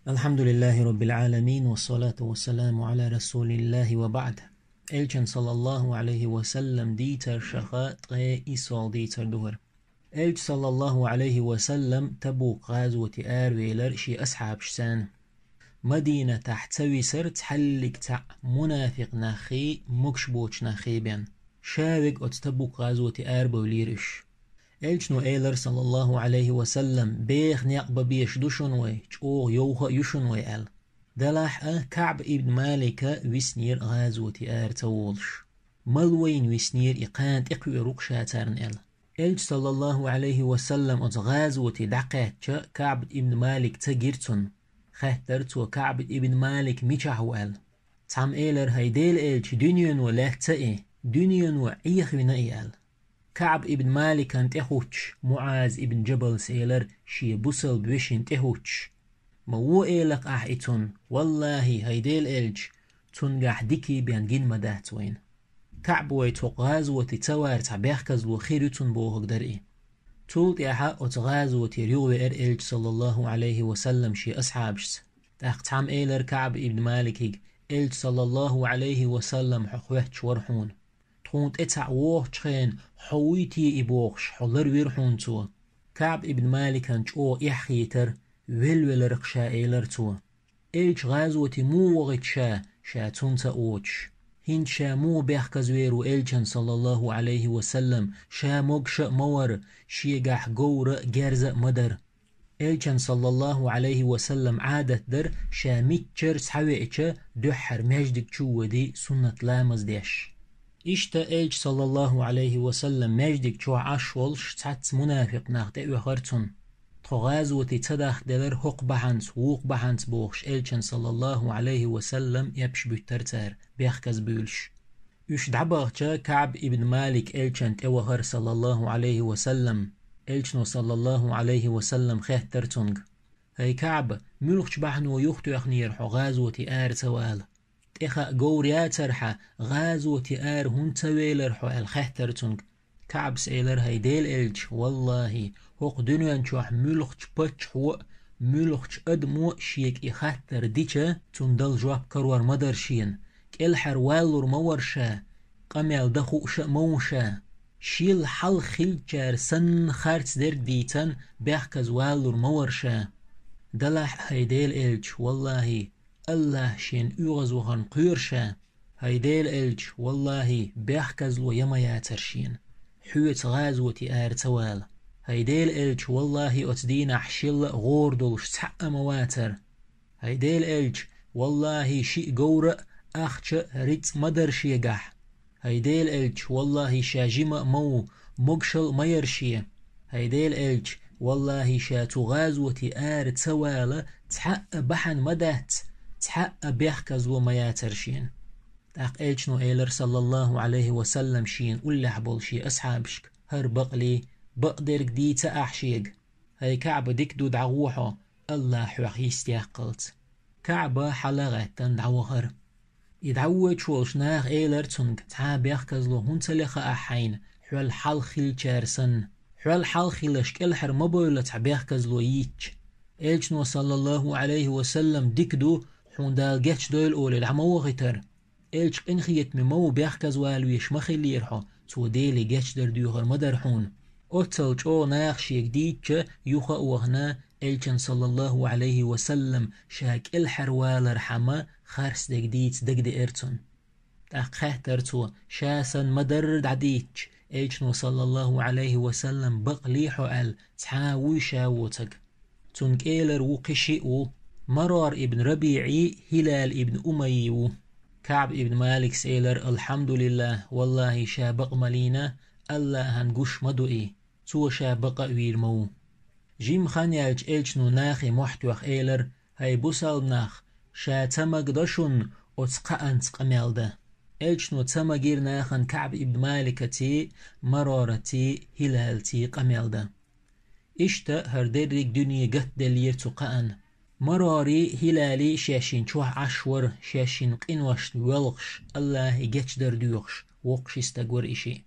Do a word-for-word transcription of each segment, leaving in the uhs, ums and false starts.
الحمد لله رب العالمين، والصلاة والسلام على رسول الله وبعد. Элчан, саллаллаху алейхи ва саллам, дийцаршаха ткъе иссалгӀа дийцар ду хӀара. Элча, саллаллаху алейхи ва саллам, Табук гӀазоте аравелар шен асхьабашца. Мадинатахь ца висар цхьаллиг цхьаъ мунафикъ наххий, могуш боцу наххий бен. Ша верг оцу Табук гӀазоте арабевлира уьш. Элчано элира, саллаллаху алейхи ва саллам: «Беха некъ бан безаш ду шуна вай, чӀогӀа йовха а ю шуна вай», – аьлла. Делахь а КаӀб ибн Малика виснера гӀазоте ара ца волуш. Мала вайна виснера и, кхана тӀекхуьур ву-кх ша царна аьлла. Элча, саллаллаху алейхи ва саллам, оцу гӀазоте дӀакхаьчча, КаӀб ибн Малик ца гира цунна. Хаьттара цо: «КаӀб ибн Малик мичахь ву?» – аьлла. Цхьамма элира: «ХӀай Делан Элча, дуьнено лаьцна и, дуьнено Ӏехавина и», – аьлла. КаӀб ибн Маликан тӀехӀуттуш, МуӀаз ибн Джабалс элира шен бусалба вешин тӀехӀуттуш: «Ма вон эла-кх ахь и цунна, валлахӀи, хӀай Делан Элча, цуьнгахь дика бен гина ма дац вайна. КаӀб вай цу гӀазоте ца вар цхьа бехказло хир ю цунна бохург дара и». Цул тӀаьхьа оцу гӀазотера юхавеара Элча, саллаллаху алейхи ва саллам, шен асхьабашца. ТӀаккха цхьамма элира КаӀб ибн Маликига: «Элча, саллаллаху алейхи ва саллам, хьо хоьттуш вара хьуна. Тхуна тӀе цхьаъ вогӀучу хенахь, хьо вуй те и бохуш, хьо ларвира хьуна цо». КаӀб ибн Маликан чӀогӀа эхь хийтара, велавелира-кх ша, элира цо. Элча гӀазоте муха вохуьйту ша, ша цунна ца оцуш? ХӀинца ша муха бехказвер ву Элчан, саллаллаху алейхи ва саллам, ша могуш а ма вара, шегахь говр а, герз а ма дара. Элчан, саллаллаху алейхи ва саллам, Ӏадат дара, ша миччара схьавеача, дуьххьара маьждиг чу а воьдий, суннат ламаз деш. Иштта Элча, саллаллаху алейхи ва саллам, маьждиг чохь Ӏаш волуш, цхьацца мунафикъ нах тӀеоьхура цунна. Тхо гӀазоте ца дахделира хӀокху бахьанца, вукху бахьанца бохуш, Элчан, саллаллаху алейхи ва саллам, эпаш буьттура цара, бехказбуьйлуш. Уьш дӀабахча, КаӀб ибн Малик Элчан тӀевахара, саллаллаху алейхи ва саллам. Элчано, саллаллаху алейхи ва саллам, хаьттара цуьнга: «ХӀай КаӀб, муьлхачу бахьано юхатоьхнера хьо гӀазоте ара ца вала? ТӀе хаьа говр яцара хьан, гӀазоте ара хӀунда ца велара хьо?» – аьлла хаьттара цуьнга. КаӀбас элира: «ХӀай Делан Элча, валлахӀи, хӀокху дуьнен чохь муьлххачу паччахьо а, муьлххачу адамо а шега и хаттар дича, цунна дала жоп карор ма дара шена, кӀелхьара валлур ма вара ша, къамел дан хууш а ма ву ша. Шил хьалха хиллачара санна харц дерг дийцан, бехказа валлур ма вара ша. Делахь а, хӀай Делан Элча, валлахӀи, АллахӀ шена оьгӀазвахарна кхоьру ша. ХӀай Делан Элча, валлахӀи, бехказло ян ма яцара шена, хьоьца гӀазоте ара ца вала. ХӀай Делан Элча, валлахӀи, оцу дийнахь шелла а гӀора долуш цхьаъ а ма вацара. ХӀай Делан Элча, валлахӀи, шиъ говр а, ахча а, рицкъ ма дара шегахь. ХӀай Делан Элча, валлахӀи, ша жима а ма ву, могушалла а ма яра шен. ХӀай Делан Элча, валлахӀи, ша цу гӀазоте ара ца вала цхьаъ а бахьана ма дац, цхьаъ а бехказло ма яцара шена». ТӀаккха Элчано элира, саллаллаху Ӏалайхи ва саллам, шена уллехь болу шен асхьабашка: «ХӀара бакъ лий, бакъдерг дийца ахь шега. ХӀай КаӀба, дика ду, дӀагӀо хьо, АллахӀ хьох йистеяккхалц». КаӀба хьала а гӀаьттина дӀавахара. И дӀавоьдуш волуш наха элира цуьнга: «Цхьа а бехказло хӀунда ца леха ахь хьайна, хьол хьалха хиллачара санна? Хьол хьалха хиларш кӀелхьара ма бевлла цхьа бехказло йийцча». Элчано, саллаллаху Ӏалайхи ва саллам: «Дика ду, хьуна Дала гечдойла», – олий, дӀа ма вахийтара. Элча къинхетаме ма ву, бехказа вала везаш ма хиллера хьо, цо Деле гечдар доьхур ма дара хьуна. Оццул чӀогӀа наха шега дийцча, юха а вахана, Элчан, саллаллаху Ӏалайхи ва саллам, ша кӀелхьарвалархьама харцдерг дийца дагадеара цунна. ТӀаккха хаьттара цо, ша санна ма-дарра дӀадийцча, Элчано, саллаллаху Ӏалайхи ва саллам: «Бакъ лий хьо», – аьлла, цхьа а вуй ша воцург. Цуьнан кӀелара ву кхин шиъ ву: Марор ибн РабиӀи, ХӀилал ибн Умаййи ву. КаӀб ибн Маликс элира: «АлхьамдулиллахӀ, валлахӀи, ша бакъ ма лийна, АллахӀан гуш ма ду и, цо ша бакъа а вийр ма ву». Жимма хан яьлча, Элчано нахе мохь тоьхна элира: «ХӀай бусалба нах, ша ца магадо шуна оцу кхаанца къамел дан». Элчано ца магийра нахана КаӀб ибн Маликаций, Марораций, ХӀилалций къамел дан. Иштта хӀара дерриг дуьне гатделлера цу кхаанна. Марорий, ХӀилалий шаьшшинна чохь Ӏаш вара, шаьшшинна къиношна воьлхуш, АллахӀе гечдар доьхуш, воккхачу стаг вара и шиъ.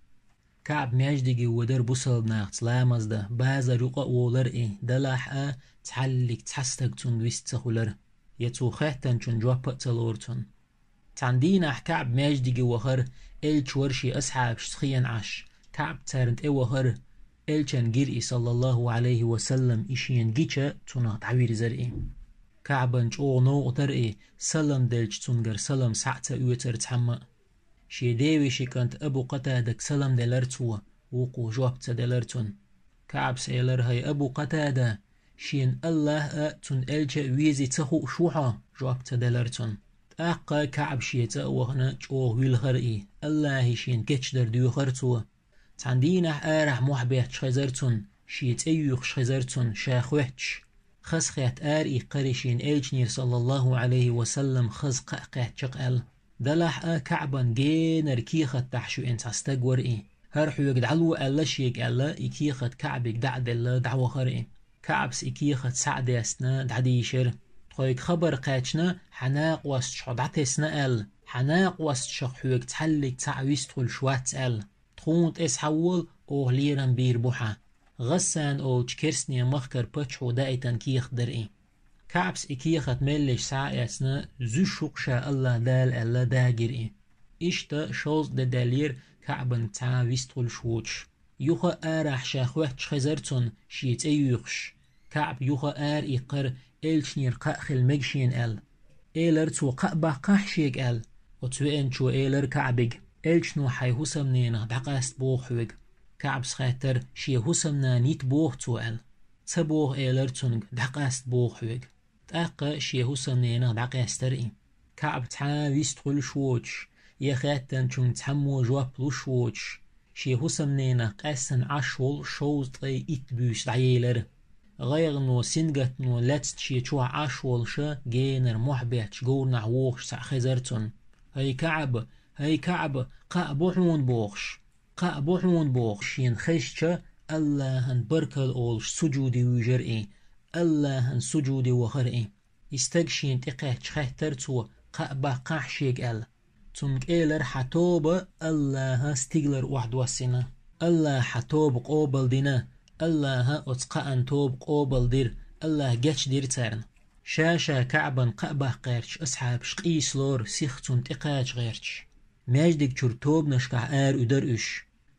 КаӀб маьждиге воьдура бусалба нахаца ламаз дан, базар юкъа а волура и, делахь а цхьаллиг цхьа стаг цунна вист ца хуьлура, я цо хаьттинчунна жоп а ца лора цунна. Цхьана дийнахь КаӀб маьждиге вахара, элча вара шен асхьабашца хенан Ӏаш. КаӀб царна тӀе вахара, элчанна гира и, саллаллаху Ӏалайхи ва саллам, и шена гича, цунах дӀавирзира и. КаӀбана чӀогӀа новкъа тара и, салам делча цуьнгара салам схьа а ца оьцура цхьамма а. Шен девешин кӀанта Абу Къатадага салам делара цо, вукхо жоп ца делара цунна. КаӀбас элара: «ХӀай Абу Къатада, шена АллахӀ а, цуьнан элча а везий ца хууш ву хьо?» — жоп ца делара цунна. ТӀаккха КаӀб шен цӀа а вахана чӀогӀа вилхара и, АллахӀе шена кечдар доьхура цо. Цхьана дийнахь арахь мохь бетташ хезара цунна, шен цӀе юьйхуш хезара цунна, ша хоьттуш. Хазахетта ара иккхира и шена элчанера, саллаллаху Ӏалайхи ва саллам, хаза кхаъ кхаьчча-кх аьлла. Делахь а КаӀбана генара кехат дахьаш веана цхьа стаг вара и. «ХӀара хьоьга дӀало аьлла шега», — аьлла, и кехат КаӀбига дӀа а делла, дӀавахара и. КаӀбас и кехат схьа а дестина, дӀадийшира: «Тхоьга хабар кхаьчна, хьан накъосташ хьо дӀатесна аьлла, хьан накъосташах хьоьга цхьаллиг цхьаъ вистхуьлуш вац аьлла. Тхуна тӀе схьавола, оха лерам бийр бу хьан». ГӀассан олучу керстанийн махкара паччахьо даийтина кехат дара и. КаӀбас и кехат меллаша схьа а эцна, зуьйш ву-кх ша АллахӀ Дала аьлла, дагийра и. Иштта шовзткъа де даьллера КаӀбанга цхьа а вистхуьлуш воцуш. Юха а арахь ша хоьттуш хезара цунна, шен цӀе юьйхуш. КаӀб юха а ара иккхира, элчанера кхаъ хила мега шена аьлла. Элара цо: «Кхаъ баккхахьа шега», — аьлла. Оцу веанчо элара КаӀбига: «Элчано хьайн хӀусамненах дӀакъаста боху хьоьга». КаӀбас хаьттара: «Шен хӀусамнана йита боху цо?» — аьлла. «Ца боху», — элара цуьнга, — «дӀакъаста боху хьоьга». ТӀаккха шен хӀусамненах дӀакъаьстара и. КаӀб цхьа а вистхуьлуш воцуш, я хаьттинчунга цхьаммо жоп луш воцуш, шен хӀусамненах къаьстина Ӏаш волу шовзткъе итт буьйса дӀаелира. ГӀайгӀано, сингаттано лаьцна шен чохь Ӏаш волуша генара мохь бетташ говрахь вогӀуш цхьаъ хезара цунна. «ХӀай КаӀб! ХӀай КаӀб! Кхаъ бу хьуна!» — бохуш. «Кхаъ бу хьуна!» — бохуш, шена хезча, АллахӀан баркалла олуш сужуде вуьйжира и, АллахӀан сужуде вахара и. И стаг шена тӀекхаьчча хаьттара цо: «Кхаъ баккхахьа шега», — аьлла. Цунна элира: «Хьан тоба АллахӀа стигалара охьадоссийна. АллахӀа хьан тоба къобалдина, АллахӀа оцу кхаъан тоба къобалдира, АллахӀа гечдира царна». Ша-ша КаӀбан кхаъ баккха гӀерташ асхьабаш къийсалора, сиха цунна тӀекхача гӀерташ. Маьждиг чуьра тобанашкахь ара уьдура уьш.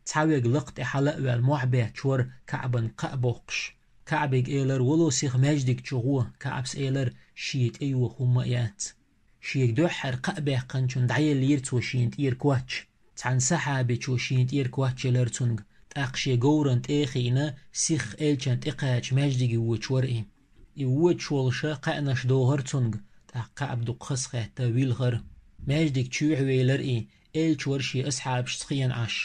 Цхьа верг лакха тӀе хьала а ваьлла, мохь бетташ вара КаӀбан кхаъ боккхуш. КаӀбига элира: «Вало сиха маьждиг чу гӀо». КаӀбас элира: «Шен тӀе йоха хӀумма а яц». Шега дуьххьара кхаъ баьккхинчунна дӀаеллийра цо шена тӀера коч. Цхьана сахьабичо шена тӀера коч елира цуьнга, тӀаккха шен говран тӀе а хиъна, сиха элчанна тӀекхача маьждиге воьдуш вара и. И воьдуш волуша кхаънаш дохура цуьнга, тӀаккха КаӀб дукха хазахетта вилхара. Маьждиг чоьхьа велира и, элча вара шен асхьабашца хенан Ӏаш.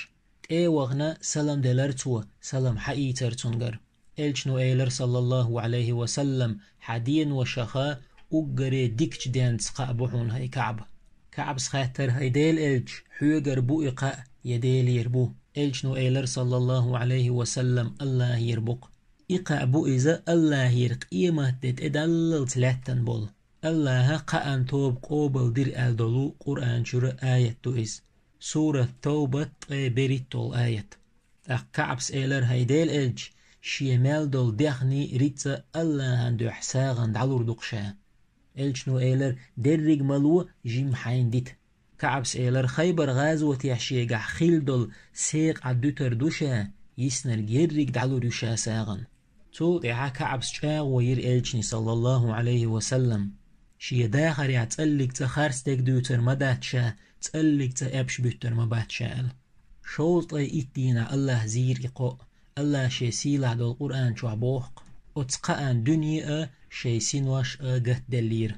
ТӀе а вахана, салам делира цо, салам хьаийцира цуьнгара. Элчано элира, саллаллаху Ӏалайхи ва саллам: «Хьан деношаха уггаре дикачу денца кхаъ бу хьуна, хӀай КаӀб». КаӀбас хаьттара: «ХӀай Делан элча, хьоьгара бу и кхаъ, я Делера бу?» Элчано элира, саллаллаху Ӏалайхи ва саллам: «АллахӀера бу-кх. И кхаъ бу иза АллахӀера къематде тӀедаллалц лаьттан болу». АллахӀа кхаъан тоба къобалдира аьлла долу Къуръан чуьра аят ду иза. Сурат Тавбат, ткъе берхӀитталгӀа аят. ТӀаккха КаӀбас элира: «ХӀай Делан элча, шен мел долу дехний, рицкъа АллахӀан дуьхьа сагӀина дӀалур ду-кх ша». Элчано элира: «Дерриг ма ло, жимма хьайна дита». КаӀбас элира: «Хайбар гӀазотехь шегахь хилла долу секъа Ӏад дуьтур ду ша, йиснарг ерриг дӀалур ю ша сагӀина». Цул тӀаьхьа КаӀбас чӀагӀо йира элчане, саллаллаху Ӏалайхи ва саллам: «Шен дахарехь цӀаллиг цӀа харц дег дуьйцур ма дац ша, цӀаллиг цӀа эпаш буьттур ма бац ша», — аьлла. Шовзткъе итт дийнахь АллахӀа зийра и кхоъ. АллахӀа шен сийлахь долу Къуръан чохь боху-кх: «Оцу кхаъан дуьне а, шайн синош а гатделлера».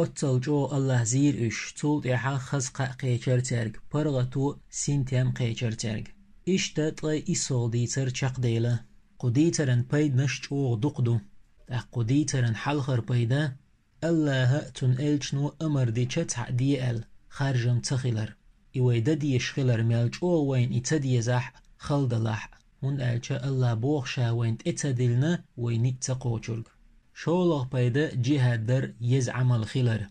Оццал чӀогӀа АллахӀа зийра уьш, цул тӀаьхьа хаза кхаъ кхечира цаьрга, паргӀато, синтем а кхечира цаьрга. Иштта ткъе иссалгӀа дийцар чекхдевлла. Кху дийцаран пайданаш чӀогӀа дукха ду. ТӀаккха кху дийцаран хьалхара пайда: АллахӀа а, цуьнан элчано а амар дича цхьаъ де аьлла, харжам ца хилар. И вай дан дезаш хилар мел чӀогӀа вайна и ца дезахь а, хала далахь а, хӀунда аьлча АллахӀа боху ша вайна тӀе ца диллина вай ницкъ ца кхочург. ШолгӀа пайда: джихӀад дар еза Ӏамал хилар.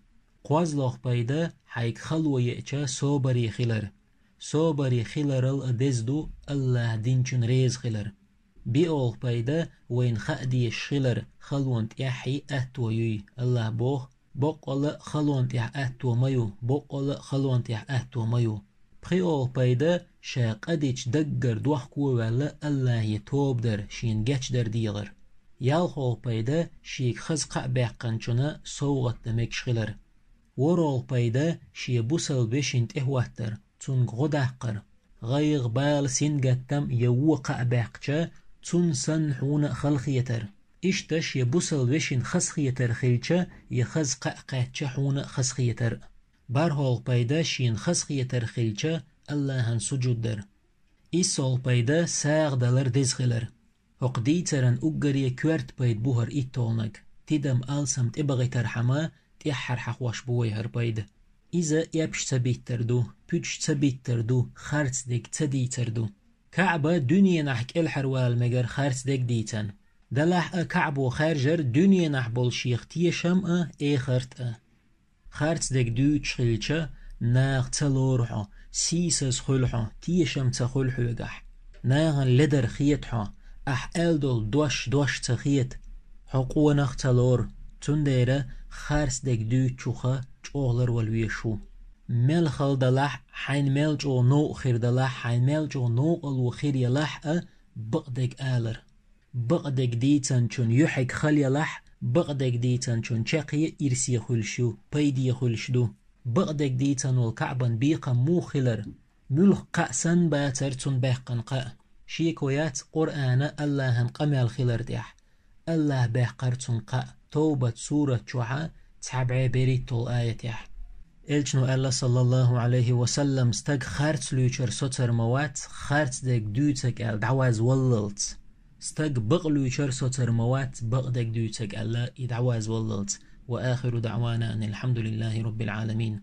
КхозлагӀа пайда: хьайга хало еача собаре хилар. Собаре хиларал а деза ду Аллахь динчун реза хилар. БиолгӀа пайда вайна хаа дезаш хилар халонан тӀехьий аьтто юй. Аллахь боху: «Боккъала а халонан тӀехь аьтто ма ю, боккъала а халонан тӀехь аьтто ма ю». ПхиолгӀа пайда ша къа дича даггара дохковаьлла Аллахье тоба дар, шена гечдар дегӀар. ЯлхолгӀа пайда шега хаза кхаъ баьккхинчунна совгӀат дан мегаш хилар. ВорхӀолгӀа пайда шен бусалба вешин тӀехӀоттар, цунга гӀо даккхар. ГӀайгӀа, бала, сингаттам я вон кхаъ баьккхича, цунна санна хьуна а халахетар. Иштта шен бусалба вешин хазахетар хилча, я хаза кхаъ кхаьчча хьуна а хазахетар. БархӀолгӀа пайда шена хазахетар хилча, Аллахьан сужуд дар. ИссолгӀа пайда сагӀа далар деза хилар. ХӀокху дийцаран уггаре коьрта пайда бу хӀара иттолгӀаниг. Тидам, алсам тӀебахийтархьама, тӀаьххьара хьахош бу вай хӀара пайда. Иза эпаш ца биттар ду, пуьташ ца биттар ду, харцдерг ца дийцар ду. КаӀба дуьненахь кӀелхьарвала мегар харцдерг дийцан. Делахь а КаӀбо хаьржар дуьненахь болу шех тешам а, эхарт а. Харцдерг дуьйцуш хилча, наха ца лору хьо, сийсаза хуьлу хьо, тешам ца хуьлу хьоьгахь. Нахана ледар хета хьо, ахь аьлла долу дош дош ца хета, хьо къонах а ца лору. Цундела харцдерг дуьйцучух чӀогӀа ларвала везаш ву. Мел хала далахь а, хьайна мел чӀогӀа новкъа хир далахь а, хьайна мел чӀогӀа новкъарло хир ялахь а, бакъдерг алар. Бакъдерг дийцинчун юьхьиг хала ялахь, бакъдерг дийцинчун чаккхе ирсе хуьлуш ю, пайде хуьлуш ду. Бакъдерг дийцина волу КаӀбан бекхам муха хилар? Муьлхха кхаъ санна бацара цунна баьккхина кхаъ. Шеко яц Къуръана, Аллахьан къамел хилар тӀехь. Аллахь баьккхара цунна кхаъ, Тавбат сурат чохь цхьа бӀе берхӀитталгӀа аятехь. Элчано аьлла, саллаллаху Ӏалайхи ва саллам: «Стаг харц луьйчура соцур ма вац, харцдерг дуьйцург аьлла дӀавазваллалц. Стаг бакъ луьйчура соцур ма вац, бакъдерг дуьйцург аьлла и дӀавазваллалц». Ва ахиру даӀвана анил хьамдулиллахи роббил Ӏаламин.